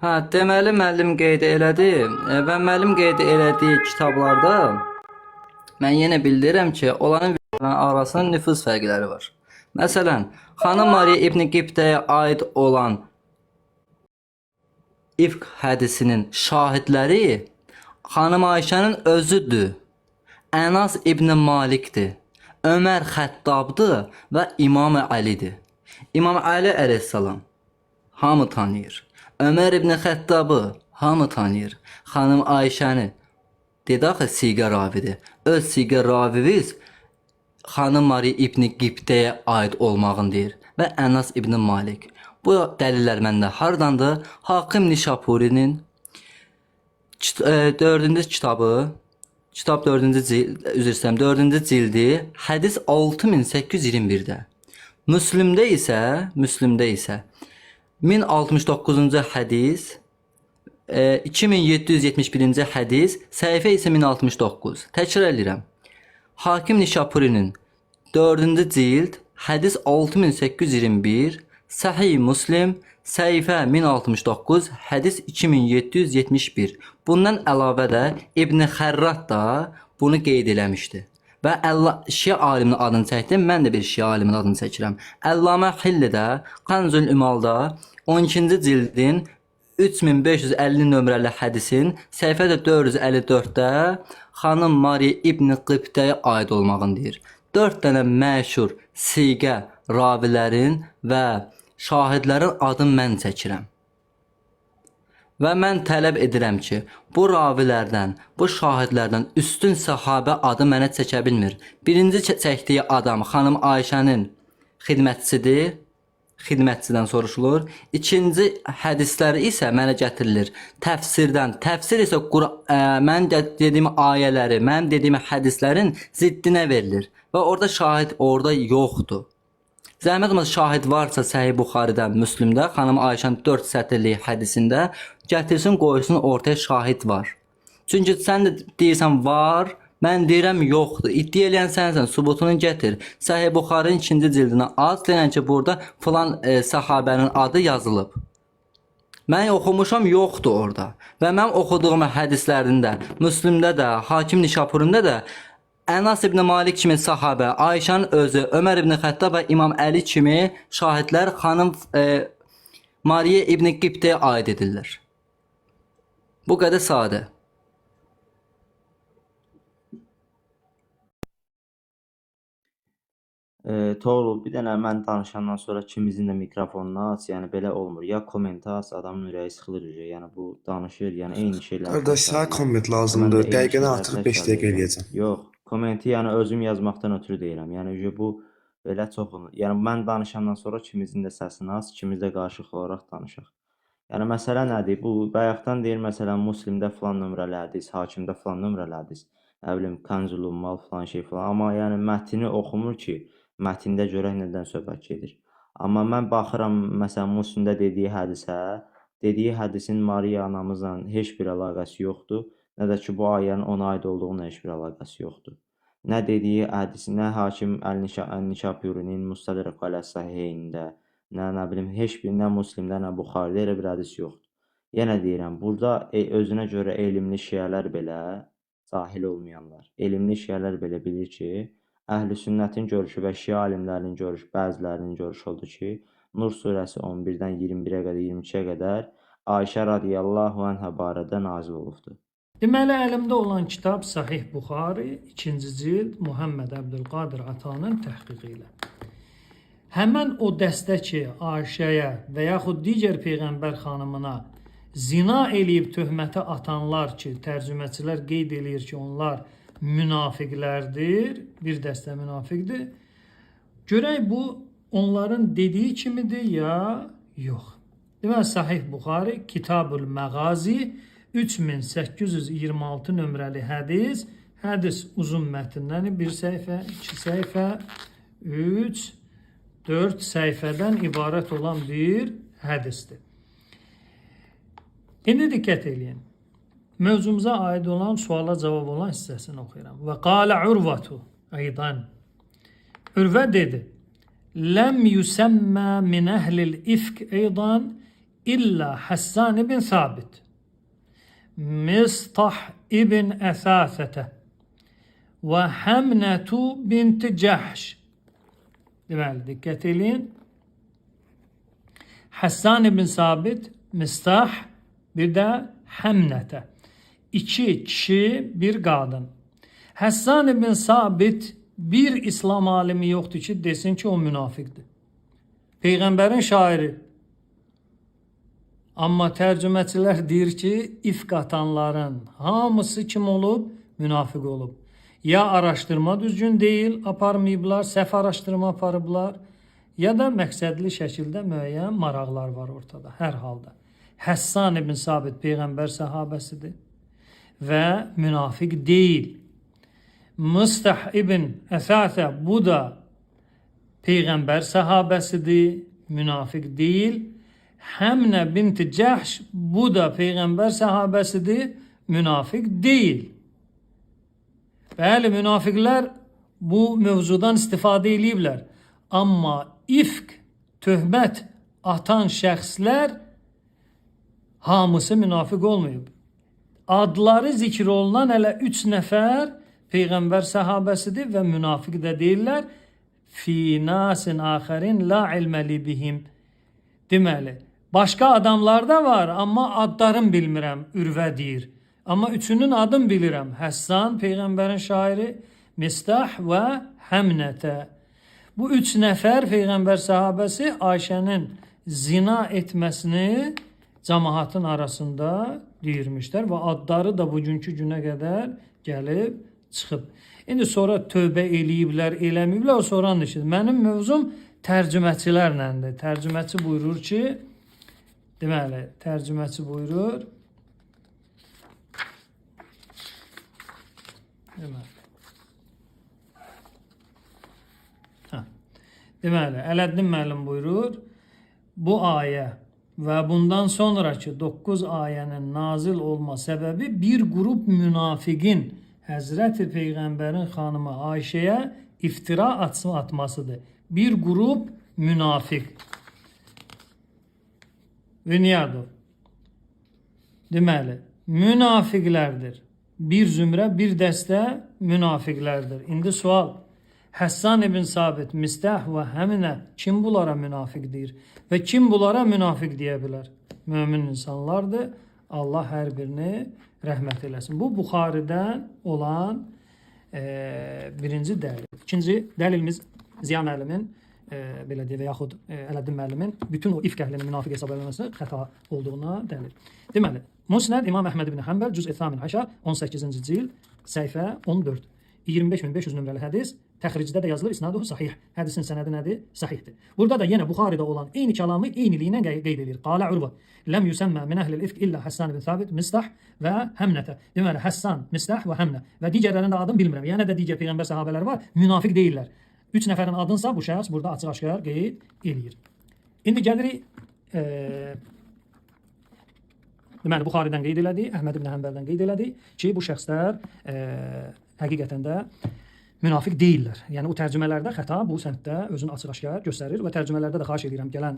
Hə, deməli müəllim qeyd elədi və müəllim qeyd elədiyi kitablarda mən yenə bildirirəm ki, onların arasında nüfuz fərqləri var. Məsələn, xanım Mariya İbn Qibtəyə aid olan İfk hədisinin şahidləri xanım Ayşənin özüdür. Ənas İbn Malikdir. Ömər Xəttabdır və İmam Əlidir. İmam Əli əleyhissalam hamı tanıyır. Ömər İbn Xəttabı hamı tanıyır. Xanım Ayşəni dedi axı siqə ravidir. Öz siqə raviniz xanım Mariya İbn Qibtəyə aid olmağını deyir və Ənas İbn Malik. Bu dəlillər məndə hardandır? Hakim Nişapurinin dördüncü kitabı, kitab dördüncü cild, üzr istəyirəm, dördüncü cildi, hədis 6821-də. Müslimdə isə 1069-cu hədis, 2771-ci hədis, səhifə isə 1069. Təkrar eləyirəm. Hakim Nişapurinin 4-cü cild, hədis 6821, Səhih Müslim, səhifə 1069, hədis 2771. Bundan əlavə də İbn Xərrat da bunu qeyd eləmişdi. Və Şia aliminin adını çəkdim, mən də bir Şia aliminin adını çəkirəm. Əllamə Hilli də Kanzül Ümalda 12-ci cildin 3550 nömrəli hədisin səhifə də 454-də xanım Mariya İbn Qibtəyə aid olmağını deyir. 4 dənə məşhur siqə ravilərin və şahidlərin adını mən çəkirəm. Və mən tələb edirəm ki, bu ravilərdən, bu şahidlərdən üstün səhabə adı mənə çəkə bilmir. Birinci çəkdiyi adam xanım Ayşənin xidmətçisidir. Xidmətçidən soruşulur. İkinci hədisləri isə mənə gətirilir təfsirdən. Təfsir isə mən dediyim ayələri, mənim dediyim hədislərin ziddinə verilir və orada şahid orada yoxdur. Zəhmət olmasa şahid varsa Səhih Buxaridə, Müslimdə, xanım Ayşənin 4 sətirlik hədisində gətirsin, qoysun ortaya şahid var. Çünki sən də deyirsən var, mən deyirəm yoxdur. İddia eləyən sənsən, sübutunu gətir. Səhih Buxarinin ikinci cildini aç, deyən ki, burada filan səhabənin adı yazılıb. Mən oxumuşam, yoxdur orada. Və mən oxuduğum hədislərində, Müslimdə də, Hakim Nişapurunda da Ənas ibn Malik kimi sahabə, Ayşənin özü, Ömər ibn Xəttab və İmam Əli kimi şahidlər xanım Mariya ibn Qibtəyə aid edirlər. Bu qədər sadə. Toğrul, bir dənə mən danışandan sonra ikimizin də mikrofonunu aç, yəni belə olmur. Ya komment aç, adamın ürəyi sıxılır. Yəni bu danışır, yəni eyni şeyləri Qardaş, sənə təkrarlayır. komment Mən də lazımdır. eyni Dəqiqəni şeyləri artırıb 5 dəqiqə təkrarlayıram. eləyəcəm. Yox, kommenti yəni özüm yazmaqdan ötürü deyirəm. Yəni bu belə çox olur. Yəni mən danışandan sonra ikimizin də səsini aç, ikimiz də qarşılıqlı olaraq danışaq. Yəni məsələ nədir? Bu bayaqdan deyir məsələn Müslimdə filan nömrəli hədis, Hakimdə filan nömrəli hədis, nə bilim Kanzul Ummal filan şey filan. Amma yəni mətni oxumur ki, mətndə görək nədən söhbət gedir. Amma mən baxıram məsələn Müslimdə dediyi hədisə, dediyi hədisin Mariya anamızla heç bir əlaqəsi yoxdur, nə də ki bu ayənin ona aid olduğuna heç bir əlaqəsi yoxdur. Nə dediyi hədis, nə Hakim Əl-Nişapurinin Mustadrak Alə-Sahiheynində, nə bilim heç bir nə Müslimdə, nə Buxaridə elə bir hədis yoxdur. Yenə deyirəm, burada özünə görə elmli şiələr belə, cahil olmayanlar, elmli şiələr belə bilir ki, Əhl-i sünnətin görüşü və şia alimlərinin görüşü, bəzilərinin görüşü odur ki, Nur surəsi 11-dən 21-ə qədər, 22-yə qədər Ayşə radiyallahu anha barədə nazil olubdur. Deməli, əlimdə olan kitab Sahih Buxari, 2-ci cild Muhammed Əbdülqadir Atanın təhqiqi ilə. Həmən o dəstə ki, Ayşəyə və yaxud digər peyğəmbər xanımına zina eləyib töhməti atanlar ki, tərcüməçilər qeyd eləyir ki, onlar münafiqlərdir, bir dəstə münafiqdir. Görək bu onların dediyi kimidir ya yox. Deməli Sahih Buxari Kitabül Məğazi 3826 nömrəli hədis. Hədis uzun mətndən bir səhifə, iki səhifə, 3, 4 səhifədən ibarət olan bir hədisdir. İndi diqqət eləyin. Mövzumuza aid olan suala cavab olan hissəsini oxuyuram. Və qalə Urvatu aydan. Ürvə dedi: "Ləm yusamma min əhlil ifk aydan İlla Hassan ibn Sabit, Mistah ibn Əsasətə və Həmnətu bint Cəhş. Deməli, diqqət eləyin. Hassan ibn Sabit, Mistah, bir də Həmnətə. İki kişi, bir qadın. Həssan ibn Sabit bir İslam alimi yoxdur ki, desin ki, o münafiqdir. Peyğəmbərin şairi. Amma tərcüməçilər deyir ki, ifk atanların hamısı kim olub? Münafiq olub. Ya araşdırma düzgün deyil, aparmayıblar, səhv araşdırma aparıblar, ya da məqsədli şəkildə müəyyən maraqlar var ortada, hər halda. Həssan ibn Sabit peyğəmbər səhabəsidir və münafiq deyil. Mıstah ibn Əsasə bu da peyğəmbər səhabəsidir, münafiq deyil. Həmnə binti Cəhş bu da peyğəmbər səhabəsidir, münafiq deyil. Bəli, münafiqlər bu mövzudan istifadə eləyiblər. Amma ifk, töhmət atan şəxslər hamısı münafiq olmayıb. Adları zikr olunan hələ 3 nəfər peyğəmbər səhabəsidir və münafiq də deyirlər. Fi nasin axərin la ilmə li bihim. Deməli, başqa adamlar da var, amma adlarını bilmirəm, Ürvə deyir. Amma üçünün adını bilirəm. Həssan peyğəmbərin şairi, Mistah və Həmnətə. Bu üç nəfər peyğəmbər səhabəsi Ayşənin zina etməsini cəmaatın arasında deyirmişlər və adları da bugünkü günə qədər gəlib çıxıb. İndi sonra tövbə eləyiblər, eləməyiblər, o sonranın işidir. Mənim mövzum tərcüməçilərləndir. Tərcüməçi buyurur ki, deməli, tərcüməçi buyurur. Deməli. Hə. Deməli, Ələddin müəllim buyurur, bu ayə və bundan sonraki 9 ayənin nazil olma səbəbi bir qrup münafiqin Həzrəti Peyğəmbərin xanımı Ayşəyə iftira atmasıdır. Bir qrup münafiq. Bünyadov. Deməli, münafiqlərdir. Bir zümrə, bir dəstə münafiqlərdir. İndi sual. Həssan ibn Sabit, Mistah və Həminə kim bunlara münafiq deyir? Və kim bunlara münafiq deyə bilər? Mömin insanlardır. Allah hər birini rəhmət eləsin. Bu Buxaridən olan birinci dəlil. İkinci dəlilimiz Ziya müəllimin belə deyək və yaxud Ələddin müəllimin bütün o ifk əhlinin münafiq hesab edilməsi xəta olduğuna dəlil. Deməli, Musnad İmam Əhməd ibn Həmbəl cüz-i 18, 18-ci cild, səhifə 14. 25500 nömrəli hədis təxricdə də yazılır, isnaduhu sahih. Hədisin sənədi nədir? Sahihdir. Burada da yenə Buxaridə olan eyni kəlamı eyniliyinə qeyd edir. Qalə Urva, ləm yüsəmmə min əhlil ifk illə Həssan ibn Sabit, Mistah və Həmnətə. Deməli, Həssan, Mistah və Həmnə. Və digərlərinin də adını bilmirəm. Yəni də digər peyğəmbər səhabələri var, münafiq deyirlər. 3 nəfərin adınsa bu şəxs burada açıq-aşkar qeyd eləyir. İndi gəlirik deməli, Buxaridən qeyd elədi, Əhməd ibn Həmbəldən qeyd elədi ki, bu şəxslər həqiqətən də münafiq deyillər. Yəni o tərcümələrdə xəta bu səmtdə özünü açıq-aşkar göstərir və tərcümələrdə də xahiş edirəm gələn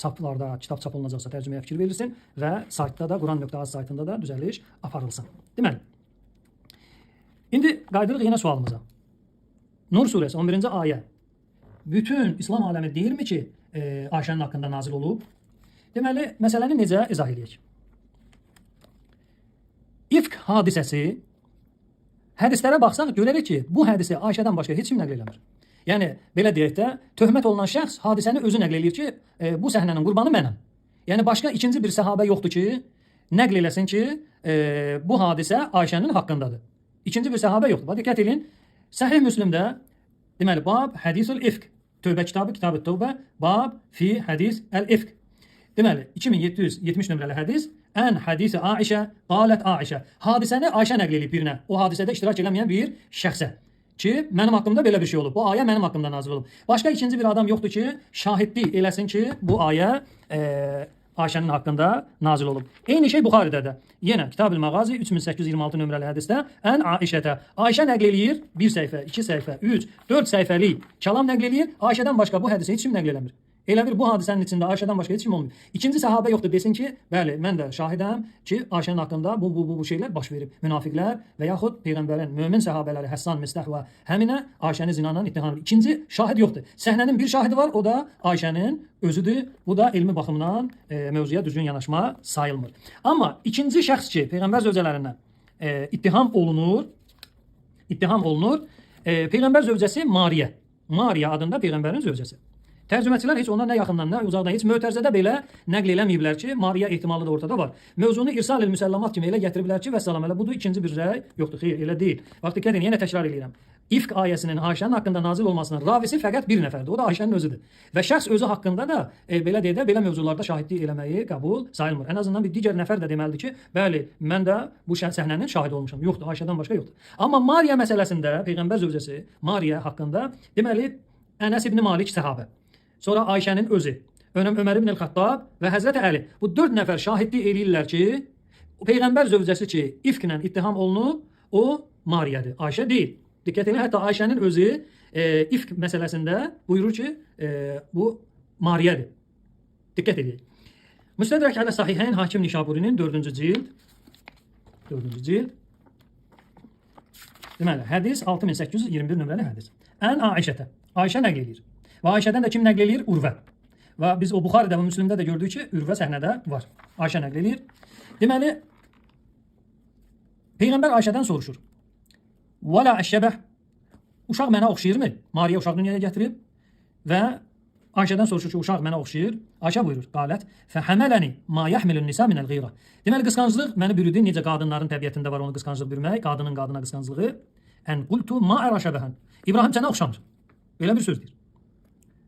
çaplarda kitab çap olunacaqsa tərcüməyə fikir verilsin və saytda da Quran.az saytında da düzəliş aparılsın. Deməli, indi qayıdırıq yenə sualımıza. Nur surəsi 11-ci ayə. Bütün İslam aləmi deyirmi ki, Ayşənin haqqında nazil olub? Deməli, məsələni necə izah eləyək? İfk hadisəsi hədislərə baxsaq görərik ki, bu hədisi Ayşədən başqa heç kim nəql eləmir. Yəni belə deyək də, töhmət olunan şəxs hadisəni özü nəql eləyir ki, bu səhnənin qurbanı mənəm. Yəni başqa ikinci bir səhabə yoxdur ki, nəql eləsin ki, bu hadisə Ayşənin haqqındadır. İkinci bir səhabə yoxdur. Bax diqqət eləyin. Səhih Müslimdə deməli bab hədisül ifk. Tövbə kitabı, Kitab-ı Tövbə, bab fi hədis əl-ifk. Deməli 2770 nömrəli hədis ən hədisi Aişə qalət Aişə. Hadisəni Ayşə nəql eləyib birinə. O hadisədə iştirak eləməyən bir şəxsə ki, mənim haqqımda belə bir şey olub. Bu ayə mənim haqqımda nazil olub. Başqa ikinci bir adam yoxdur ki, şahidlik eləsin ki, bu ayə Ayşənin haqqında nazil olub. Eyni şey Buxaridə də. Yenə Kitab-ül Məğazi 3826 nömrəli hədisdə ən Aişətə. Ayşə nəql eləyir 1 səhifə, 2 səhifə, 3, 4 səhifəlik kəlam nəql eləyir. Ayşədən başqa bu hədisi heç kim nəql eləmir. Elə bir bu hadisənin içində Ayşədən başqa heç kim olmayıb. İkinci səhabə yoxdur desin ki, bəli, mən də şahidəm ki, Ayşənin haqqında bu şeylər baş verib. Münafiqlər və yaxud peyğəmbərin mömin səhabələri Həssan, Mistah və həminə Ayşəni zinanla ittiham edir. İkinci şahid yoxdur. Səhnənin bir şahidi var, o da Ayşənin özüdür. Bu da elmi baxımdan mövzuya düzgün yanaşma sayılmır. Amma ikinci şəxs ki, peyğəmbər zövcələrindən ittiham olunur, Peyğəmbər zövcəsi Mariyə. Mariyə adında peyğəmbərin zövcəsi. Tərcüməçilər heç ona nə yaxından, nə uzaqdan, heç mötərizədə belə nəql eləməyiblər ki, Mariya ehtimalı da ortada var. Mövzunu irsal-ül müsəllamat kimi elə gətiriblər ki, vəssalam, elə budur, ikinci bir rəy yoxdur. Xeyr, elə deyil. Bax, diqqət edin, yenə təkrar eləyirəm. İfk ayəsinin Ayşənin haqqında nazil olmasının ravisi fəqət bir nəfərdir. O da Ayşənin özüdür. Və şəxs özü haqqında da belə deyək də, belə mövzularda şahidlik eləməyi qəbul sayılmır. Ən azından bir digər nəfər də deməlidir ki, bəli, mən də bu səhnənin şahidi olmuşam. Yoxdur, Ayşədən başqa yoxdur. Amma Mariya məsələsində peyğəmbər zövcəsi Mariya haqqında deməli Ənəs ibn Malik səhabə, sonra Ayşənin özü, Ömər ibn el-Xattab və Həzrəti Əli. Bu 4 nəfər şahidlik eləyirlər ki, peyğəmbər zövcəsi ki, ifklə ittiham olunub, o Mariyadır, Ayşə deyil. Diqqət edin, hətta Ayşənin özü ifk məsələsində buyurur ki, bu Mariyadır. Diqqət edin. Müstədrək Ələ Sahiheyn Hakim Nişaburinin 4-cü cild. 4-cü cild. Deməli, hədis 6821 nömrəli hədis. Ən Ayşətə. Ayşə nəql eləyir. Və Ayşədən də kim nəql eləyir? Urvə. Və biz o Buxaridə və Müslimdə də gördük ki, Ürvə səhnədə var. Ayşə nəql eləyir. Deməli, Peyğəmbər Ayşədən soruşur. Və la əşşəbəh. Uşaq mənə oxşayırmı? Mariya uşaq dünyaya gətirib və Ayşədən soruşur ki, uşaq mənə oxşayır. Ayşə buyurur, qalət, fəhəmələni ma yəhmilün nisa minəl qeyrə. Deməli, qısqanclıq məni bürüdü. Necə qadınların təbiətində var onu qısqanclıq bürümək, qadının qadına qısqanclığı. Ən qultu ma əra şəbəhən. İbrahim sənə oxşamır. Belə bir söz deyir.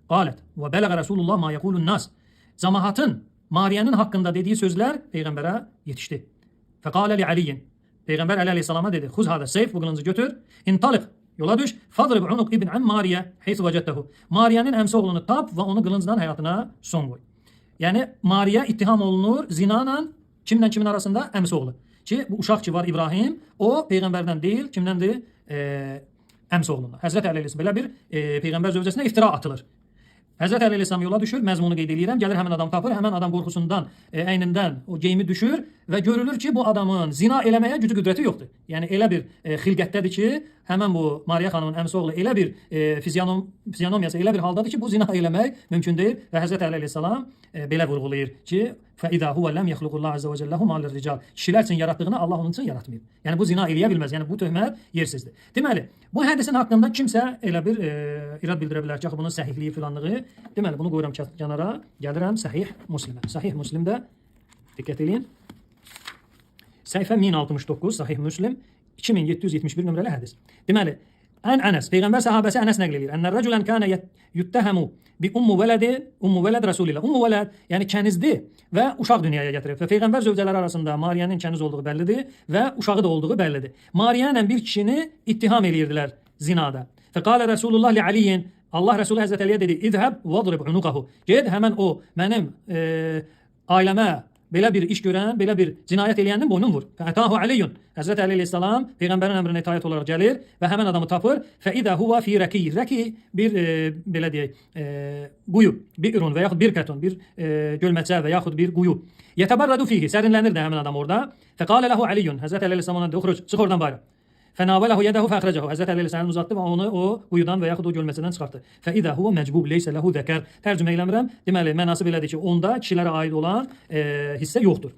Qalət və bələğə Rasulullah ma yəqulun nas. Camaatın Mariyanın haqqında dediyi sözlər peyğəmbərə yetişdi. Fəqalə li Aliyin. Peyğəmbər Əli əleyhissalama dedi: "Xuz hada seyf, bu qılıncı götür, intaliq, yola düş, fadrib unuq ibn am Mariya heysu vəcədtəhu." Mariyanın əmsi oğlunu tap və onu qılıncdan həyatına son qoy. Yəni Mariya ittiham olunur zinanla kimlə kimin arasında? Əmsi oğlu. Ki bu uşaq ki var İbrahim, o peyğəmbərdən deyil, kimdəndir? Əmsi oğlundan. Həzrət Əli əleyhissalam belə bir peyğəmbər zövcəsinə iftira atılır. Həzrət Əli əleyhissalam yola düşür, məzmunu qeyd eləyirəm, gəlir həmin adam tapır, həmin adam qorxusundan, əynindən o geyimi düşür və görülür ki, bu adamın zina eləməyə gücü qüdrəti yoxdur. Yəni elə bir xilqətdədir ki, həmin bu Mariya xanımın əmsi oğlu elə bir fizionomiyası elə bir haldadır ki, bu zina eləmək mümkün deyil və Həzrət Əli əleyhissalam belə vurğulayır ki, فَإِذَا هُوَ لَمْ يَخْلُقُ اللّٰهُ عَزَّ وَجَلَّهُ مَا لِلرِّجَالِ. Kişilər üçün yaratdığını Allah onun üçün yaratmayıb. Yəni bu zina eləyə bilməz. Yəni bu töhmət yersizdir. Deməli, bu hədisin haqqında kimsə elə bir irad bildirə bilər ki, axı bunun səhihliyi filanlığı. Deməli, bunu qoyuram kənara, gəlirəm Səhih Müslimə. Səhih Müslimdə diqqət eləyin. Səhifə 1069, Səhih Müslim 2771 nömrəli hədis. Deməli, Ən Ənəs, Peyğəmbər səhabəsi Ənəs nəql eləyir. Ənə rəculən kənə yüttəhəmu bi ummu vələdi, ummu vələd Rasulillah. Ummu vələd, yəni kənizdir və uşaq dünyaya gətirib. Və Peyğəmbər zövcələri arasında Mariyanın kəniz olduğu bəllidir və uşağı da olduğu bəllidir. Mariya ilə bir kişini ittiham eləyirdilər zinada. Fəqalə Rasulullah li Aliyin, Allah Rəsulü Həzrət Əliyə dedi, İzhəb vadrib unuqahu. Ged həmən o mənim ailəmə belə bir iş görən, belə bir cinayət eləyənin boynunu vur. Fətahu Aliyyun. Həzrət Əli əleyhissalam peyğəmbərin əmrinə itaət olaraq gəlir və həmən adamı tapır. Fəidə huve fi rəki. Rəki bir belə deyək, quyu, bir irun və yaxud bir kəton, bir gölməçə və yaxud bir quyu. Yetəbərrədu fihi. Sərinlənir də həmən adam orada. Fəqalə lehu Aliyyun. Həzrət Əli əleyhissalam ona dedi, uxruc, çıx oradan bayıra. Fənavələhu yədəhu fəxrəcəhu. Həzrət Əli əleyhissalam uzatdı və onu o quyudan və yaxud o gölməçədən çıxartdı. Fəidə huvə məcbub leysə lehu zəkər. Tərcümə eləmirəm. Deməli, mənası belədir ki, onda kişilərə aid olan hissə yoxdur.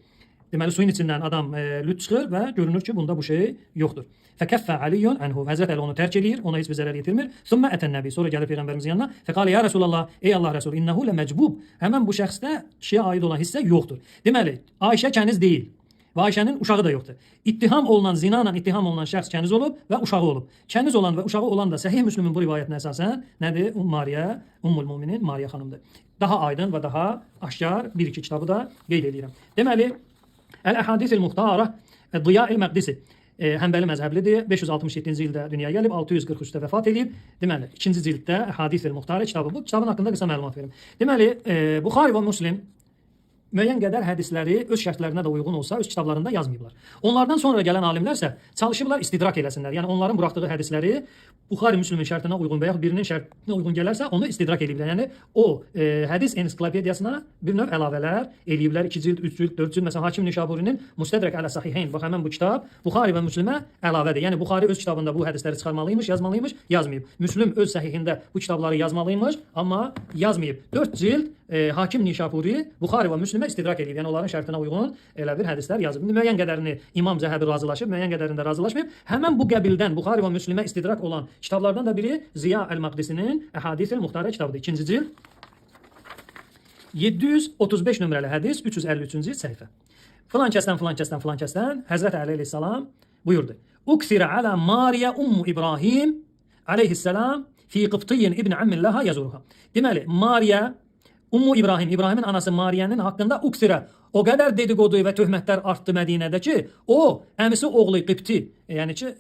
Deməli, suyun içindən adam lüt çıxır və görünür ki, bunda bu şey yoxdur. Fəkəffə Aliyyun anhu. Həzrət Əli onu tərk eləyir, ona heç bir zərər yetirmir. Sümmə ətən nəbi. Sonra gəlir Peyğəmbərimizin yanına. Fəqalə ya Rəsulallah, ey Allah Rəsulü, innehu lə məcbub. Həmən bu şəxsdə kişiyə aid olan hissə yoxdur. Deməli, Ayşə kəniz deyil. Və Ayşənin uşağı da yoxdur. İttiham olunan, zina ilə ittiham olunan şəxs kəniz olub və uşağı olub. Kəniz olan və uşağı olan da Səhih Müslümin bu rivayətinə əsasən nədir? Mariya, Ummul Muminin Mariya xanımdır. Daha aydın və daha aşkar bir iki kitabı da qeyd edirəm. Deməli, Əl-Əhadis-il Muxtarə Diya-il Məqdisi Həmbəli məzhəblidir. 567-ci ildə dünyaya gəlib, 643-də vəfat edib. Deməli, ikinci cilddə Əhadis-il Muxtarə kitabı. Bu kitabın haqqında qısa məlumat verim. Deməli, Buxari və Müslim müəyyən qədər hədisləri öz şərtlərinə də uyğun olsa öz kitablarında yazmayıblar. Onlardan sonra gələn alimlər isə çalışıblar istidrak eləsinlər. Yəni onların buraxdığı hədisləri Buxari Müslümin şərtinə uyğun və yaxud birinin şərtinə uyğun gələrsə onu istidrak eləyiblər. Yəni o hədis ensiklopediyasına bir növ əlavələr eləyiblər. 2 cild, 3 cild, 4 cild. Məsələn Hakim Nişaburinin Mustədrək alə Sahiheyn, bax həmin bu kitab Buxari və Müslimə əlavədir. Yəni Buxari öz kitabında bu hədisləri çıxarmalıymış, yazmalıymış, yazmayıb. Müslim öz səhihində bu kitabları yazmalıymış, amma yazmayıb. 4 cild Hakim Nişapuri Buxari və Müslimə istidrak eləyib. Yəni onların şərtinə uyğun elə bir hədislər yazıb. İndi müəyyən qədərini İmam Zəhəbi razılaşıb, müəyyən qədərində razılaşmayıb. Həmin bu qəbildən Buxari və Müslimə istidrak olan kitablardan da biri Ziya Əl-Məqdisinin Əhadis-ül Muxtarə kitabıdır. 2-ci cild 735 nömrəli hədis 353-cü səhifə. Filan kəsdən, filan kəsdən, filan kəsdən Həzrət Əli əleyhissalam buyurdu. Uksira ala Mariya Ummu İbrahim aleyhissalam fi Qıbtiyyin ibn ammin laha yazuruha. Deməli, Mariya Ummu İbrahim, İbrahimin anası Mariyanın haqqında uksira o qədər dedikodu və töhmətlər artdı Mədinədə ki, o əmisi oğlu Qibti, yəni ki,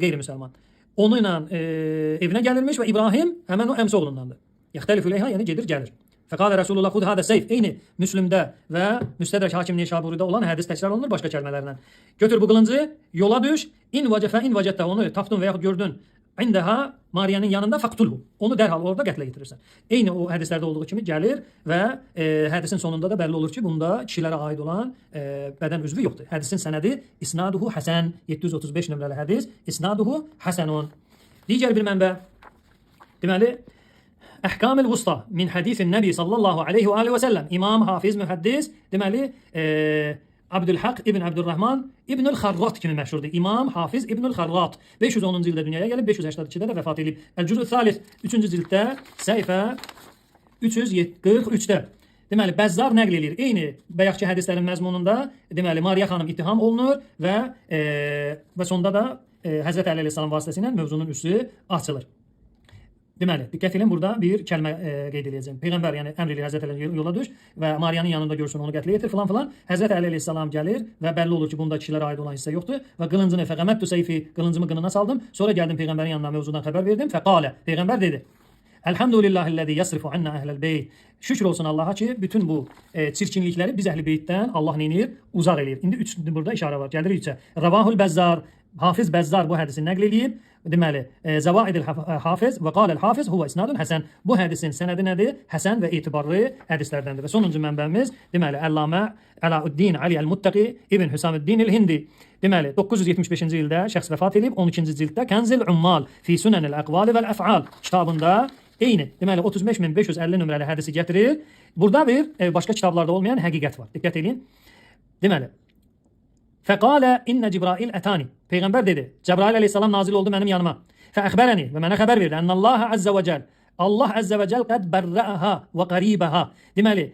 qeyri-müsəlman. Onunla evinə gəlirmiş və İbrahim həmən o əmisi oğlundandır. Yaxtəlifü ileyha, yəni gedir, gəlir. Fəqalə Rasulullah xud hada seyf. Eyni Müslimdə və Müstədrək Hakim Nişaburidə olan hədis təkrar olunur başqa kəlmələrlə. Götür bu qılıncı, yola düş, in vəcəfə in vəcəttə onu tapdın və yaxud gördün. İndəha Mariyanın yanında faqtulhu. Onu dərhal orada qətlə yetirirsən. Eyni o hədislərdə olduğu kimi gəlir və hədisin sonunda da bəlli olur ki, bunda kişilərə aid olan bədən üzvü yoxdur. Hədisin sənədi isnaduhu həsən 735 nömrəli hədis isnaduhu həsənun. Digər bir mənbə deməli Əhkamül Vusta min hadisin Nəbi sallallahu aleyhi və alihi və səlləm. İmam, hafiz, mühəddis, deməli Abdülhaq İbn Abdurrahman İbnül Xarrat kimi məşhurdur. İmam, hafiz İbnül Xarrat 510-cu ildə dünyaya gəlib, 582-də də vəfat edib. Əl-Cüz'ü Salis 3-cü cilddə səhifə 343-də. Deməli, Bəzzar nəql eləyir. Eyni bayaqki hədislərin məzmununda, deməli, Mariya xanım ittiham olunur və və sonda da Həzrət Əli əleyhissalam vasitəsilə mövzunun üstü açılır. Deməli, diqqət edin, burada bir kəlmə qeyd edəcəyəm. Peyğəmbər, yəni əmr eləyir Həzrət Əli yola düş və Mariyanın yanında görsün, onu qətlə yetir filan filan. Həzrət Əli əleyhissalam gəlir və bəlli olur ki, bunda kişilərə aid olan hissə yoxdur və qılıncını fəqəməttu seyfi, qılıncımı qınına saldım. Sonra gəldim peyğəmbərin yanına, mövzudan xəbər verdim. Fəqalə, peyğəmbər dedi: Elhamdülillahillazi yasrifu anna ehlel beyt. Şükür olsun Allaha ki, bütün bu çirkinlikləri biz əhl-i beytdən Allah neynir? Uzaq eləyir. İndi 3 burada işarə var. Gəlir 3-ə. Ravahul Bəzzar, Hafiz Bəzzar bu hədisi nəql eləyib. Deməli, Zəvaidil Hafiz və qaləl Hafiz huve isnadun həsən. Bu hədisin sənədi nədir? Həsən və etibarlı hədislərdəndir. Və sonuncu mənbəmiz, deməli, Əllamə Əlauddin Ali Əl-Muttaqi İbn Hüsamüddin El-Hindi. Deməli, 975-ci ildə şəxs vəfat edib, 12-ci cilddə Kənzil Ummal fi Sunanil Əqvali vəl Əf'al kitabında eyni, deməli, 35550 nömrəli hədisi gətirir. Burada bir başqa kitablarda olmayan həqiqət var. Diqqət edin. Deməli, Fəqalə innə Cibrail ətani. Peyğəmbər dedi, Cəbrail əleyhissalam nazil oldu mənim yanıma. Fəəxbərəni və mənə xəbər verdi. Ənəllaha əzzə və cəl. Allah əzzə və cəl qəd bərrəəha və qəribəha. Deməli,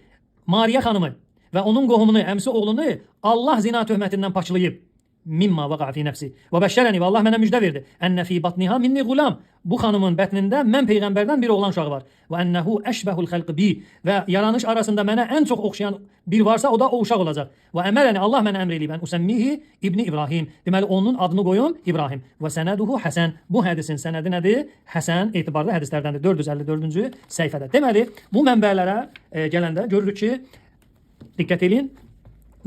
Mariya xanımı və onun qohumunu, əmsi oğlunu Allah zina töhmətindən paçlayıb. Mimma vaqa'a fi nəfsi. Və bəşşərəni və Allah mənə müjdə verdi. Ənə fi batniha minni qulam. Bu xanımın bətnində mən peyğəmbərdən bir oğlan uşağı var. Və ənəhu əşbəhul xalqi bi. Və yaranış arasında mənə ən çox oxşayan bir varsa o da o uşaq olacaq. Və əmərəni Allah mənə əmr eləyib. Ən usemmihi İbni İbrahim. Deməli onun adını qoyun İbrahim. Və sənəduhu Həsən. Bu hədisin sənədi nədir? Həsən etibarlı hədislərdəndir. 454-cü səhifədə. Deməli bu mənbələrə gələndə görürük ki, diqqət eləyin.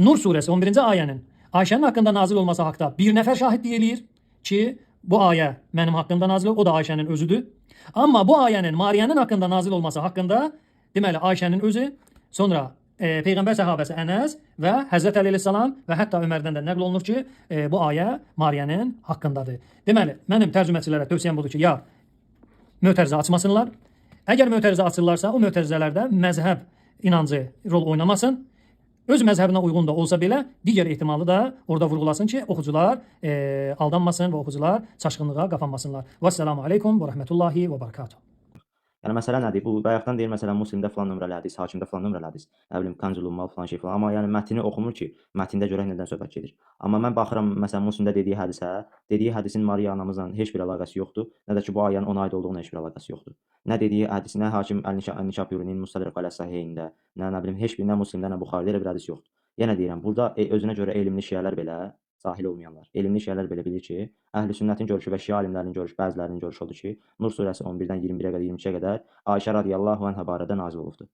Nur surəsi 11-ci ayənin Ayşənin haqqında nazil olması haqda bir nəfər şahidlik eləyir ki, bu ayə mənim haqqımda nazil olub, o da Ayşənin özüdür. Amma bu ayənin Mariyanın haqqında nazil olması haqqında deməli Ayşənin özü, sonra Peyğəmbər səhabəsi Ənəs və Həzrət Əli əleyhissalam və hətta Ömərdən də nəql olunur ki, bu ayə Mariyanın haqqındadır. Deməli, mənim tərcüməçilərə tövsiyəm budur ki, ya mötərizə açmasınlar. Əgər mötərizə açırlarsa, o mötərizələrdə məzhəb inancı rol oynamasın. Öz məzhəbinə uyğun da olsa belə, digər ehtimalı da orada vurğulasın ki, oxucular aldanmasın və oxucular çaşqınlığa qapanmasınlar. Vəssalamu aleykum və rəhmətullahi və barakatuh. Yəni məsələ nədir? Bu bayaqdan deyir məsələn Müslimdə filan nömrəli hədis, Hakimdə filan nömrəli hədis, nə bilim Kanzul Ummal filan şey filan. Amma yəni mətni oxumur ki, mətndə görək nədən söhbət gedir. Amma mən baxıram məsələn Müslimdə dediyi hədisə, dediyi hədisin Mariya anamızla heç bir əlaqəsi yoxdur, nə də ki bu ayənin ona aid olduğuna heç bir əlaqəsi yoxdur. Nə dediyi hədis, nə Hakim Əl-Nişapurinin Mustadrak Alə Sahihində, nə bilim heç bir nə Müslimdə, nə Buxaridə elə bir hədis yoxdur. Yenə deyirəm, burada özünə görə elmli şiələr belə, cahil olmayanlar, elmli şiələr belə bilir ki, əhl-i sünnətin görüşü və şia alimlərinin görüşü, bəzilərinin görüşü odur ki, Nur surəsi 11-dən 21-ə qədər, 22-yə qədər Ayşə radiyallahu anha barədə nazil olubdur.